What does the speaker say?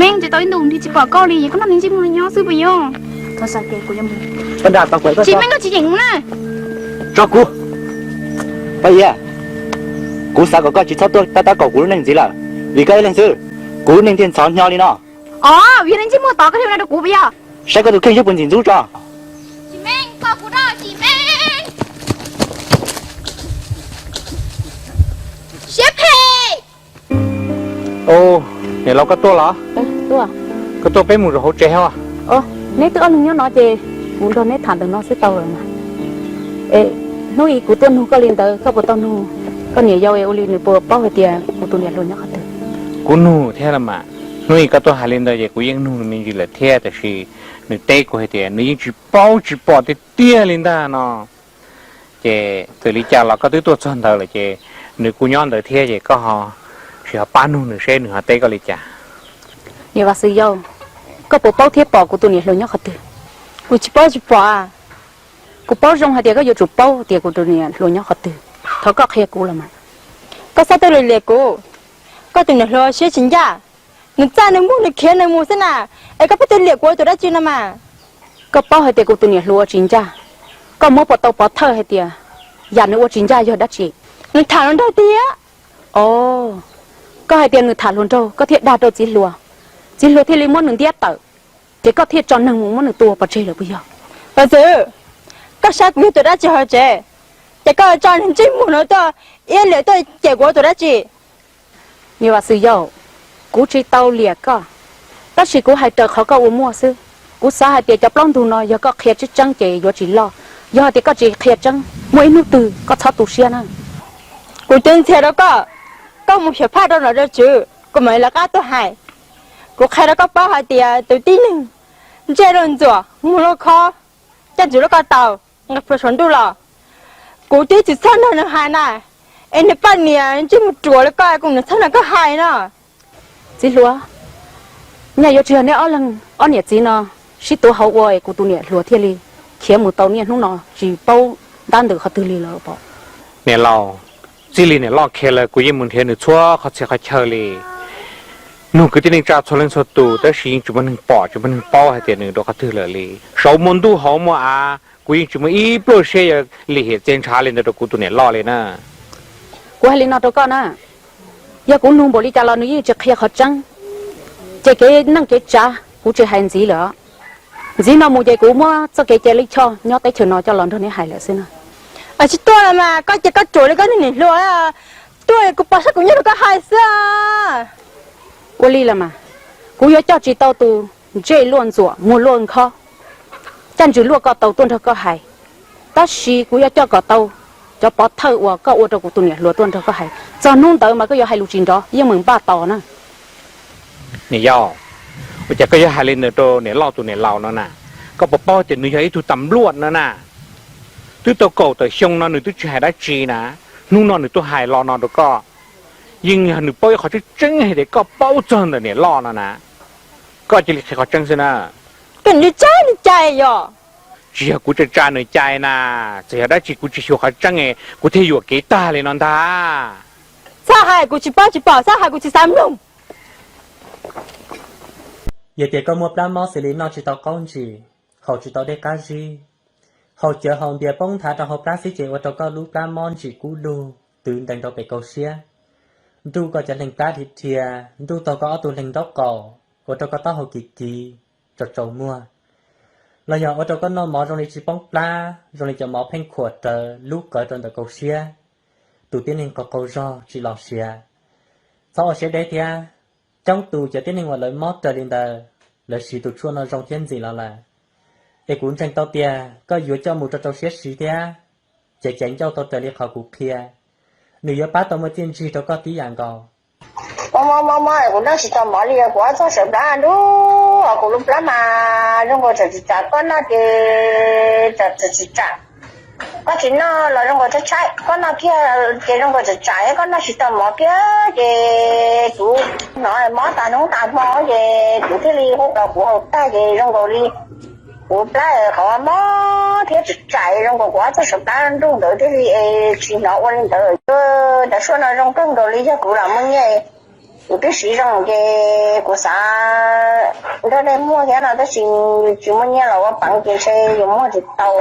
Meej, tsis tau ib ntus nrhiav tsis pom koj li, koj noj me ntsej muag nyob xwb puas yog? Tsis Meej, koj tsis yeem mus na. Tso kuv, Paj Yia, kuv xav kom koj tsis txhob tuaj tab tab kaum kuv lub neej ntxiv lawm, vim koj ib leeg xwb, kuv lub neej thiaj ntxhov hnyo li no. Os, yog li ntsej muag tod koj thiaj ua no rau kuv puas yog? Saib koj tus kheej saib puas ntxim ntxub tso. Tsis Meej, pab kuv da, Tsis Meej. Siab phem. Niam laus, koj tuaj los? Koj tuaj peb mus rau hauv tsev hos. Neb twb ob leeg nyob no ces kuv nrog neb tham ntawm no xwb tau lawm mas. Hnub ib kuv tuaj nug koj li ntawd koj puas tau nug koj niam yau ua li nws puas paub hais tias kuv tus niam hluas nyob qhov twg? Kuv nug thiab los mas. Hnub ib koj tuaj hais li ntawd ces kuv yeej nug nws me ntsis lawm thiab, tab sis nws teb kuv hais tias nws yeej tsis paub tsis pom tiag tiag li ntag no. Ces txawm li cas los koj twb tuaj txog ntawd lawm ces nws kuj nyob ntawd thiab ces koj ho sim ho pab nug nws seb nws ho teb koj li cas. Niam Vaj Xwm Yau, koj puas paub thiab pom kuv tus niam hluas nyob qhov twg? Kuv tsis paub tsis pom. Kuv paub zoo hais tias koj yuav tsum paub tias kuv tus niam hluas nyob qhov twg. Thov koj qhia kuv los mas. Koj txhob tuaj liam kuv. Koj tus niam hluas siab tsis ncaj, nws txaj nws muag nws khiav nws mus xwb na, es koj pheej tuaj liam kuv ua tus dab tsi no mas? Koj paub hais tias kuv tus niam hluas ua tsis ncaj, koj muab puas tau pov thawj hais tias yam nws ua tsis ncaj yog dab tsi? Nws tham hluas nraug tiag. Os, koj hais tias nws tham hluas nraug koj thiaj dag rau txiv hluas, txiv hluas thiaj li muab nws ntiab tawm, ces koj thiaj tso neeg mus muab nws tua pov tseg lawm puas yog? Vaj Xwm, koj saib kuv yog tus dab tsi hauv tsev, ces koj tso ntsej muag no tuaj iab liam tuaj cem kuv ua tus dab tsi? Niam Vaj Xwm Yau, kuv tsis tau liam koj, tab sis kuv hais raws qhov koj ua muaj xwb. Kuv xav hais tias cov plaub ntug no yog koj qhia tseeb tseeb ces yuav tsis loj, yog hais tias koj tsis qhia tseeb muaj ib hnub twg koj txhob tu siab na. Kuv twb ntxias rau koj, koj mus xyuas phaj rau nom rau tswv, kuv mam li lawv qab tuaj hais. Kuv qhia rau koj paub hais tias tus tib neeg ntsej luaj ntxuam, muag luaj khob, coj ntsis luaj koj tau, nqis plhuav saum ntuj los, kuv twb tsis txhob nrog nws hais na, es nws poj niam ntsej muag ruam li koj es kuv tsis txhob nrog koj hais no. Txiv hluas, nyaj yuav tsis yog neb ob leeg ob niam txiv no sib tuav hauv ua es kuv tus niam hluas thiaj li khiav mus tau niaj hnub no tsis paub ntab ntws qhov twg li lawm pom. Niam laus, txij li niam loj khiav lawm kuv yeej mus nrhiav nws txhua qhov txhia qhov chaw li. Nug kwv tij neej tsa txhua leej txhua tus tab sis yeej tsis muaj neeg pom tsis muaj neeg paub hais tias nws rau qhov twg lawm li. Saum muaj ntuj hauv muaj av, kuv yeej tsis muaj ib pluaj siab yuav lim hiam txiaj ntshav li ntawd rau kuv tus niam loj li na. Kuv hais li no rau koj na, yog kuv nug npaum li cas los nws yeej tsis qhia qhov tseeb, ces kev neej kev tsav kuv tsis hais ntxiv lawm. Ntxiv no mus ces kuv muab txoj kev cia li choj nyob teb chaws no coj los nrog neb hais lawm xwb na. Tsis tuaj los mas, koj ces koj ruam li koj niag niam hluas, tuaj kuv pom saib kuv nyob rau koj hais xwb. Ua li los mas, kuv yuav coj tsis tau tus ntsej luaj ntxuam muag luaj nkhob, caj ntsws luaj koj tau tuaj nrog koj hais, tab sis kuv yuav coj kom tau cov pov thawj uas koj ua rau kuv tus niam hluas tuaj nrog koj hais. Txog hnub ntawd mas koj yuav hais lus tsis nrov yeej meem npaj tos na. Niam yau, ua cas koj yuav hais li ntawd rau niam loj tus niam laus no na? Koj puas paub tias nws yog ib tug tam luaj no na? Twb tau kaum tawm xyoo no nws twb tsis hais dab tsi na, hnub no nws tuaj hais lo no rau koj, yeej yog nws paub ib qhov tseeb tseeb hais tias koj paub txog ntawm niam loj no na. Koj cia li qhia qhov tseeb xwb na. Koj nim tsa nws cai yog? Tsis yog kuv tsa tsa nws cai na, txawm yog dab tsi kuv tsis xyuas qhov tseeb, kuv thiaj yuam kev tag li no ntag. Txhob hais, kuv tsis paub tsis pom, txhob hais, kuv tsis xav mloog. Yog tias koj muaj plab mob xws li noj tsis tau qaub ntsis, haus tsis tau dej qab zib, haus cawv haus npias poob nthav rau hauv plab xwb ces ua rau koj lub plab mob ntsim kub lug twv ntees rau pem kaum siab, nruj koj cov leeg plab dhia dhia, nruj tag koj ob tug leeg nraub qaum, ua rau koj taub hau kiv kiv, tsaus tsaus muag, los yog ua rau koj noj mov zoo li tsis poob plab, zoo li cov mov pheej khuam rawv lub qawv rau ntawm kaum siab, tus tib neeg qaug qaug zog tsis los siav. Txhob ua siab deb thiab. Coob tus cov tib neeg uas lawv mob raws li ntawd, lawv siv tus tshuaj no zoo thiab ntxim los lawm. Es kuv ntseeg tau tias koj yuav coj mus rau rau siab siv thiab, ces caiv ncauj tau raws li qhov kuv qhia, nws yuav pab tau muaj txiaj ntsig rau koj tib yam nkaus. Mob mob mob mob, kuv noj tsis tau mov li, kuv ob txoj saum plab nruj, kuv lub plab mas zoo nkaus tseem tsis tsam, koj noj ces tseem tsis tsam. Koj tsis noj los zoo nkaus tshaib tshaib, koj noj kiag ces zoo nkaus tseem tsam, koj noj tsis tau mov kiag ces kuv hnov mob tas hnub tas hmo ces kuv thiaj li hu los kuv haus tag ces zoo nkaus li kuv plab qhov mob thiab tseem tsam, zoo nkaus kuv ob txoj saum plab nruj ntawd thiaj li tsis hnov ua li ntawd. Cov suab no zoo kawg nkaus li, yog kuv lam muaj nyiaj Kuv twb siv zoo ces kuv xav nrog nej muag thiab no tab sis yus tsis muaj nyiaj los ua peev ces ntshe yus muag tsis tau.